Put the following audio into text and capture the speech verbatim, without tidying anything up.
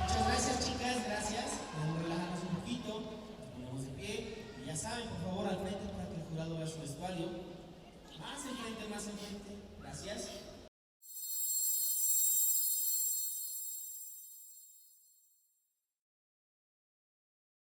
Muchas gracias, chicas, gracias. Podemos relajarnos un poquito, nos ponemos de pie. Y ya saben, por favor, al frente para que el jurado vea su vestuario. Más enfrente, más enfrente. Gracias.